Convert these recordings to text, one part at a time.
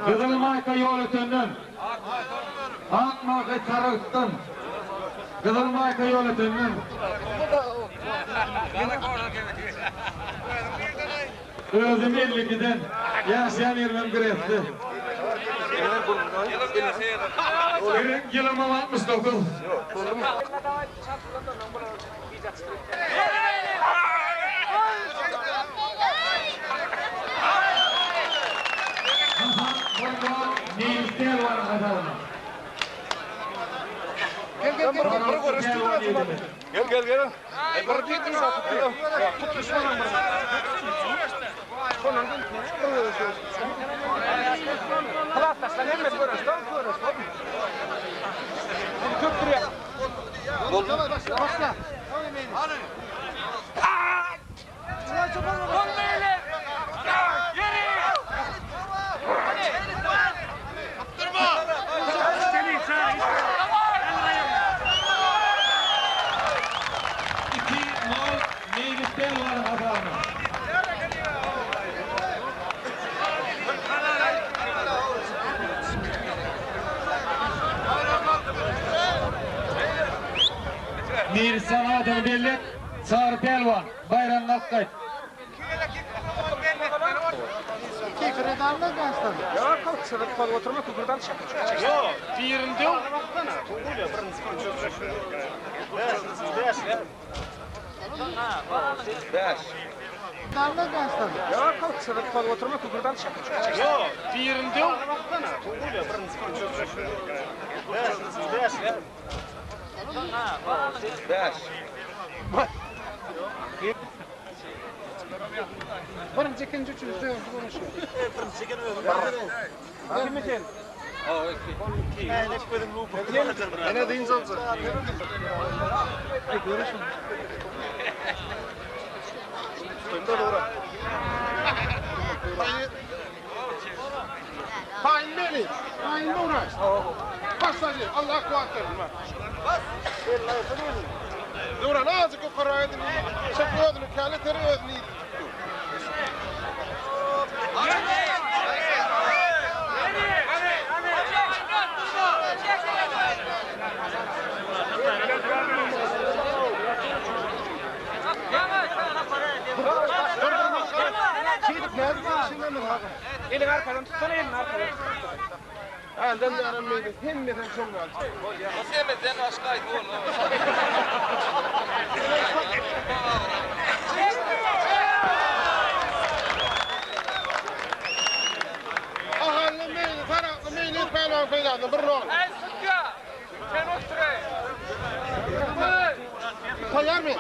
Gyzyl maýka Ýolötenden. Ak maýka Saragtdan. Gyzyl maýka Ýolötenden. Özüm 52-den. Ýaşaýan ýerimem Gresde. Ýylymam 69. Hasan Gurban Meýlis pälwanyň hasabyna. Gel gel gel bir görüş Gel gel gel. Bir bir Klasdaşlar hemmesi görüşdi, görüşdi. Köp durýar. Başla. 2-0 Meýlis pälwanyň hasabyna. Meýlisjan adyny bellet, Çary pälwan, Baýram Nakgaý. Birinji, ikinji, üçünji, dördünji görüşü. Ene dynç alacak. Hain beni. Hain uğraş. Başla Allah kuvvet versin. Duran azıcık yukarı edin. Çek özünü, kâle teri özünü yedi tuttu. Elin arkadan tutsana elini arkadan. Elden yaran meyve, hemmeden çok alacak. Ahallı meyli, taraklı meyli, pehlivan feylandı, bir rol. Ey Sıtkı! Sen otur. Tayyar mı?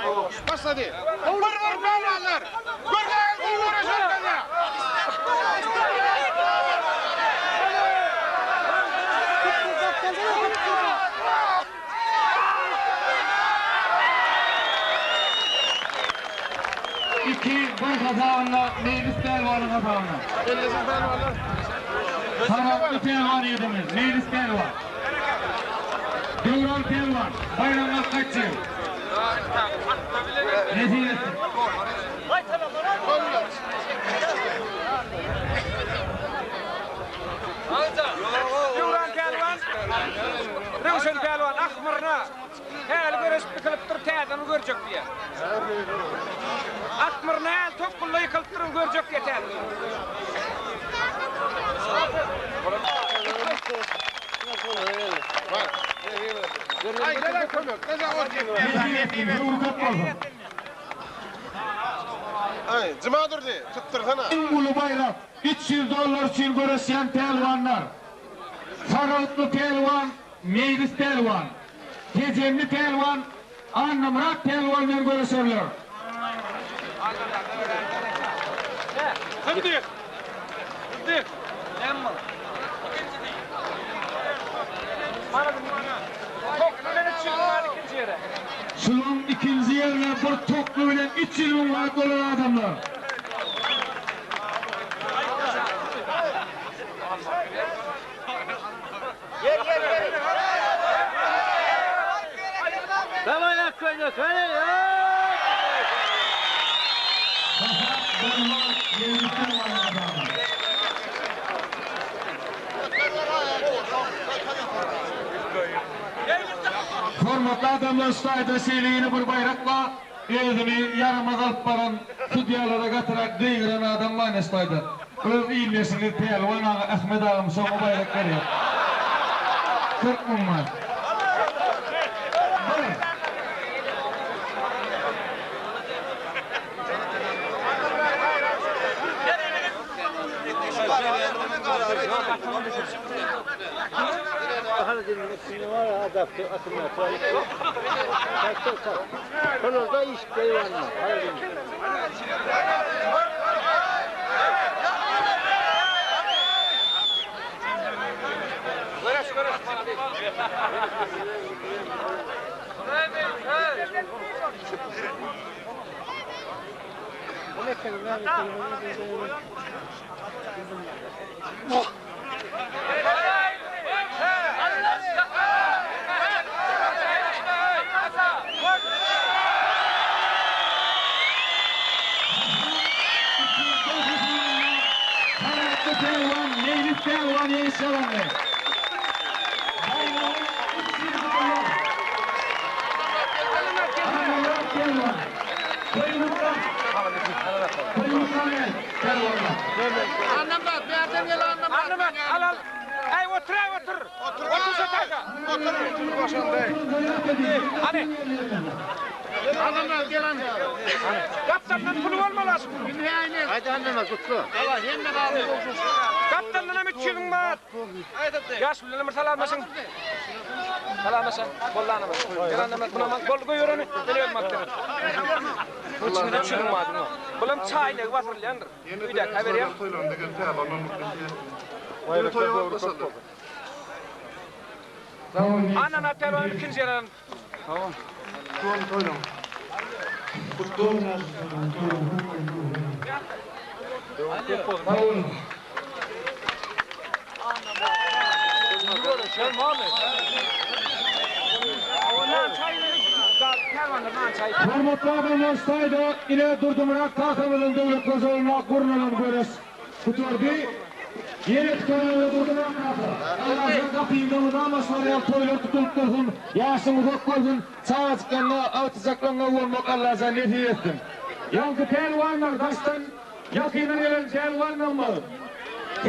Başladı. Bir vur pehlivanlar. Bir vur, uğraşır kadar. 2-1 hasabyna Meýlis pälwanyň hasabyna. Ellesin pehlivanlar. Saragtly pälwan ýedimiz, Meýlis pälwan. Döwran pälwan, Baýram Nakgaçy. Nesip etsin. Döwran pälwan, Röwşen pälwan Akmyrna. Häli görüşüp yıkılıp dur, täzeni görjek diýe. Akmyrna häli topgulla yıkılıp dur, görjek diýe täzeni. Ay gelen kömek. Ne zaman Nesip etsin, höwri köp bolsun. Ay cuma durdu. Tuttursana. Iň uly baýrak 300 dollar üçin göreşýän pälwanlar. Saragtly pälwan, Meýlis pälwan, Tejenli pälwan, Annamyrat pälwan bilen göreşerler. Sıddık. Sıddık. Toklu bilen 300 var ikinci yere. Şunun ikinji ýerine bir tokly bilen 300 müň manat bolan adamlar. Hasan Berman, Meýlis pälwanyň hasabyna. Adamlar ştaýda şeýle ýene bir baýrak bar. Özüni ýaramaz alyp baran sudýalara gatyrak gygyran adam bar ine ştaýda. Öz ildeşiňiz Pälwan aga Ahmet agam şoňa baýrak berýär. 40 müň manat. Bir. Saragtly pälwan Meýlis pälwan ýeňiş gazandy. Baýragy 300 dollar. Annamyrat pälwan. Toýumyzdan. Toýumyzdan gel pälwanlar. Annamyrat, bärden gel Annamyrat. Annamyrat, al al. Äý otur, äý otur. Otur şu taýda. Otur, boşandy. Hany. Annamyrat gel Annamyrat. Gapdaldan puly bolmaly aşyk. Haydi Annamyrat gutla. Allah hemme galdy. Gapdaldan hem 300 müň manat. Ýaş bilen bir salamlaşyň. Salamlaşan. Boldy Annamyrat. Gel Annamyrat, buna man boldy goýber ony. Men özüm alyp bererin. Içinde 300 müň manat. Bulam çaýnegi basyrylýandyr. Öýdäki haberýär. Annamyrat pälwan ikinji ýer alan. Hormatly adamlar ştaýda ine Durdumyrat kakamyzyň döwlet hojalygyna gurnalan göreş gutardy. Ýene tutanagly Durdumyrat kaka. Allajan gapyňda mydama şular ýaly toýlar tutulyp dursun, ýaşyň uzak bolsun, çagajyklaňa, agtyjaklaňa guwanmak Allajan nesip etsin. Ýaňky pälwanlar daşdan ýakyndan gelen pälwanlarymyz.